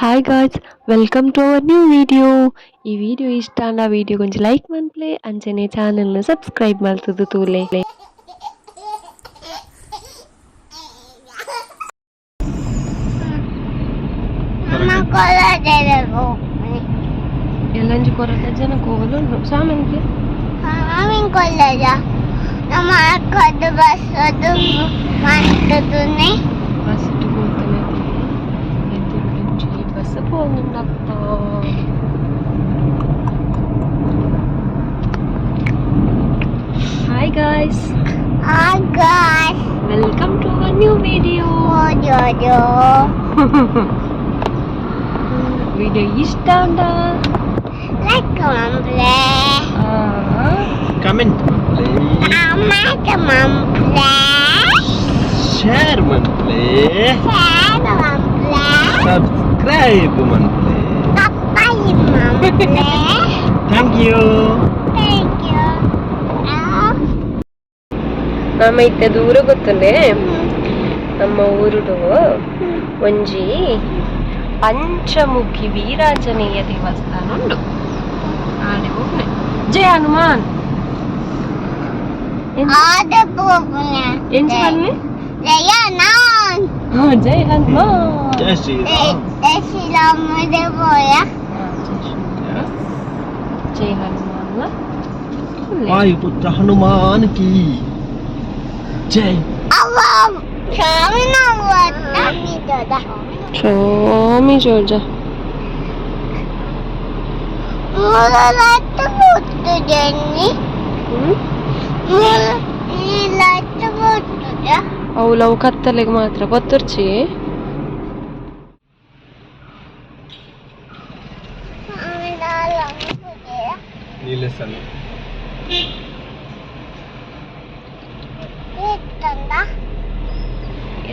Hi guys, welcome to our new video. ಈ video ಇಷ್ಟ ಆಂಡ ವಿಡಿಯೋ ಗೊಂಜಿ ಲೈಕ್ ಮನ್ಪ್ಲೆ, ಅಂಚನೆ ಚಾನೆಲ್ ನು ಸಬ್ಸ್ಕ್ರೈಬ್ ಮಲ್ತುದು ತೂಲೆ. ನಮ್ಮ ಕೊಲದೆಲೆ ಹೋಗ್ತೀನಿ. ಎಲ್ಲಂಜಿ ಕೊರತ ಜನ ಕೋವಲು ಸಾಮನ್ಗೆ. ಆಮಿನ ಕೊಲ್ಲದ ನಮ್ಮ ಅಕ್ಕದ್ದು ಬಸ್ಸದು ಮಾಡ್ತದನೆ. ಬಸ್ ಹೋಗ್ತಾನೆ, ಎದುರುಂಜಿ ಬಸ್ ಪೋಂದುಂಡತ್ತ. Hi guys. Hi guys. Welcome to our new video. ಓಜೋಜೋ. Video ಇಷ್ಟ ಅಂಡ ಲೈಕ್ ಮಂಪ್ಲೆ. ಕಮೆಂಟ್ ಮನ್ಪ್ಲೆ. ಕಮೆಂಟ್ ಮಂಪ್ಲೆ. ಶೇರ್ ಮನ್ಪ್ಲೆ. ಶೇರ್ ಮಂಪ್ಲೆ. ಸಬ್ಸ್ಕ್ರೈಬ್ ಮನ್ಪ್ಲೆ. ಕಪ್ಪಾಯಿ ಮಂಪ್ಲೆ. Thank you. Thank you. ನಮ್ಮ ಇತ್ತೆ ದೂರ ಗೊತ್ತುಂಡೆ, ನಮ್ಮ ಊರುಡು ಒಂಜಿ ಪಂಚಮುಖಿ ವೀರಾಂಜನೇಯ ದೇವಸ್ಥಾನ ಉಂಡು. ಆಡೆ ಹೋಗ್ನೆ. ಜಯ ಹನುಮಾನ್. ಆದ ಪೋಪುನ. ಎಂಚ ಪನ್ನೆ? ಜಯ ನಾನ್. ಹಾ, ಜಯ ಹನುಮಾನ್. ಜೈ ಶ್ರೀರಾಮ್. ಜೈ ಶ್ರೀರಾಮ ದೇವೋಯ. ಹಾ, ಜೈ ಶ್ರೀರಾಮ್. ಜೈ ಹನುಮಾನ್. ವಾಯುಪುತ್ರ ಹನುಮಾನ್ ಕಿ ಜೈ. ಅವ ಸ್ವಾಮಿ ಸ್ವಾಮಿ ಜೋಜ. ಮೂರು ಮುಟ್ಟುದೆನ್ನಿ. ಹ್ಮ್. ಮೂರು ಲತ್ತು ಮುಟ್ಟುದ. ಅವು ಲವ್ ಕತ್ತಲೆಗೆ ಮಾತ್ರ ಪತ್ತುರ್ಚಿ. ನೀಲೇಸನ್. ಎತ್ತಂದ.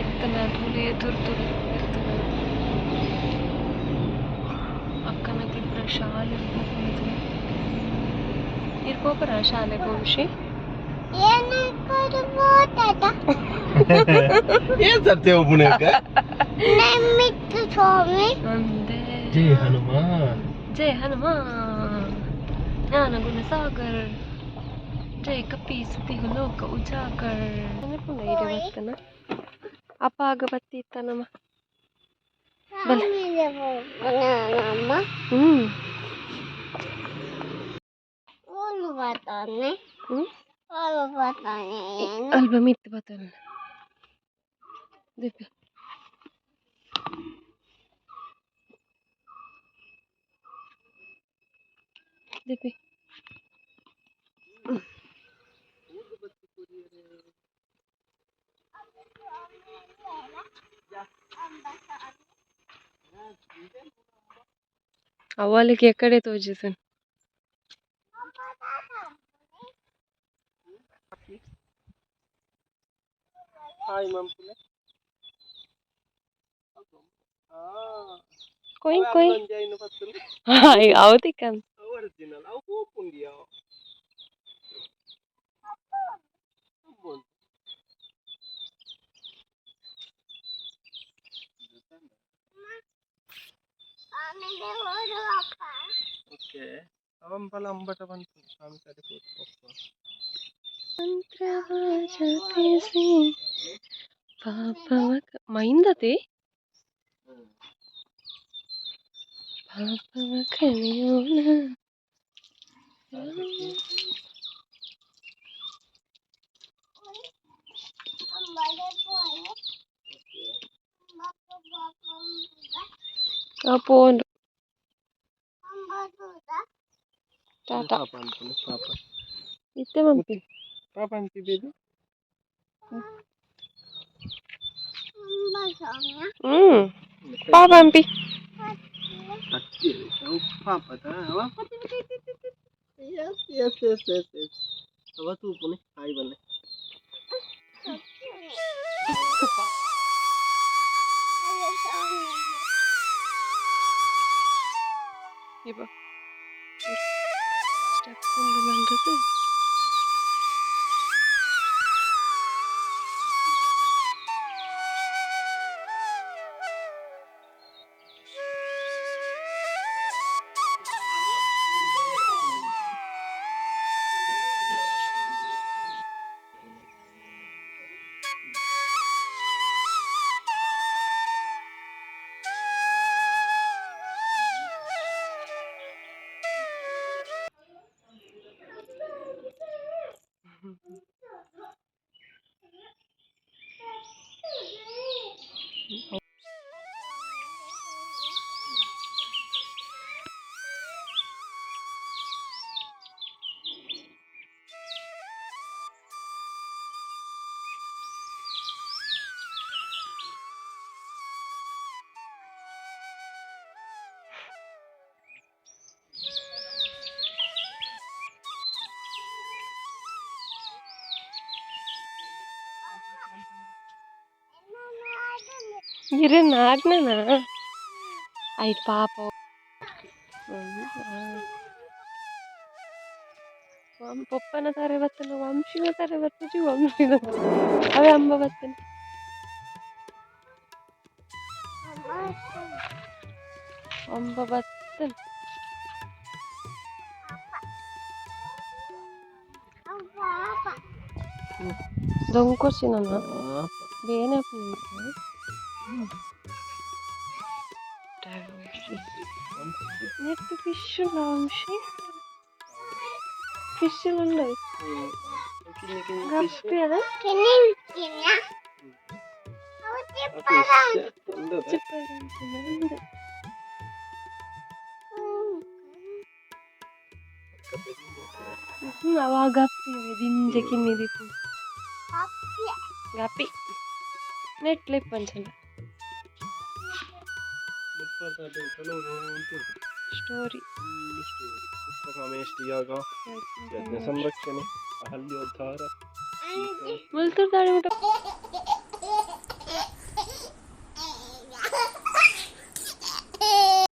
ಎತ್ತನ ತೂಲೆ ತುರ್ತುಡು ಎತ್ತನ ಅಕ್ಕನ ಪುರ ಶಾಲೆ ಪೋಪುನದು. ಇರ್ ಪೋಪರ ಶಾಲೆ ಪೋಷಿ. ಏನು ಕರ್ಬೋದದ. ಏನ್ ಸತ್ಯ ಒಬ್ಬನಕ್ಕ. ನೆಮ್ಮಿತ್ತು ಸ್ವಾಮಿ. ಒಂದೇ. ಜೈ ಹನುಮಾನ್. ಜಯ ಹನುಮಾನ್, ಜ್ಞಾನ ಗುಣ ಸಾಗರ್, ಜಯ ಕಪಿ ಸುತಿಗು ಲೋಕ ಉಜಾಗರ್. ಇಡೆ ಬರ್ತನ ಅಪ್ಪ ಆಗ ಬತ್ತಿ ಇತ್ತನಮ್ಮ. ಬಲೆ. ನಮ್ಮ ಹ್ಮ್. ಓಲು ಬರ್ತಾನೆ. ಹ್ಮ್. ಓಲು ಬರ್ತಾನೆ ಏನು. ಅಲ್ಪ ಮಿತ್ತು ಬರ್ತನ ದೀಪ. ದೀಪಿ. ಅವಲಿಗೆ ಎಕಡೆ ತೋಜಿಸನ್. ಹಾಯ್ ಮಂಪುಲೆ. ಕೊಯ್ ಕೊಯ್. ಹಾಯ್ ಅವತಿಕನ್. ಒರಿಜಿನಲ್ ಅವು ಪೋಪುಂಡಿಯ. ಆಮೇಲೆ ಓಡುವಪ್ಪ. ಓಕೆ, ಅವಂಬಲ ಅಂಬಟ ಬಂತು ಸ್ವಾಮಿ ಸರಿ ಪೋಪು. ಮಂತ್ರವಾಜಪಿಸಿ ಪಾಪವ ಮೈಂದತೆ ಪಾಪವ ಕಲಿಯೋಣ. ಅಂಬಡೆ ಪೋಯಿ. ಆ ಪೋಂಡು. ಅಂಬಟುದ. ಟಾಟಾ. ಪಾಪ ಅನ್ಕೊಂಡು ಪಾಪ. ಇತ್ತೆ ಮಂಪಿ. ಪಾಪ ಅಂತಿ ಬೇಬಿ. ಅಂಬ ಸ್ವಾಮಿ. ಹ್ಮ್, ಪಾಪ ಅಂಪಿ. ಪಾಪದ ಅವ. S S S S S ಅವ ತೂಪುನೆ ಹಾಯ್ ಬನ್ನೆ. ಅಯ್ಯೋ ಸ್ವಾಮಿ. ಇಪ್ಪ ಸ್ಟೆಪ್ ಉಂಡು ನಂಗದು. ಇರೆ ನಾಡ್ನನಾ? ಆಯ್ತು ಪಾಪ. ಪೊಪ್ಪನ ತಾರೆ ಬತ್ತನ, ವಂಶಿನ ತಾರೆ ಬತ್ತುಜಿ, ವಂಶಿನ ಅವೇ ಅಂಬ ಬತ್ತನ. ಅಂಬ ಬತ್ತನ. ದೊಂಕೊರ್ಚಿ ನನ್ನ ಬೇನೆ. ನೆಟ್ ಫಿಶ್ ಉಂಡ ವಂಶಿ? ಫಿಶ್ ಉಂಡು. ಗಪ್ಪಿ ಅದ. ಚಿಪ್ಪರೆ. ಅವ ಗಪ್ಪಿ ದಿಂಜ ಕಿನ್ನಿ ದೀಪು ಗಪ್ಪಿ ನೆಟ್ಲೆ ಪಂಚಂಡ. ಸ್ಟೋರಿ. ಪುತ್ರಕಾಮೇಷ್ಟಿ ಯಾಗ, ಯಜ್ಞ ಸಂರಕ್ಷಣೆ, ಅಹಲ್ಯೋದ್ಧಾರ. ಮುಲ್ತುರ್ದಾಡಿ ಮುಟ.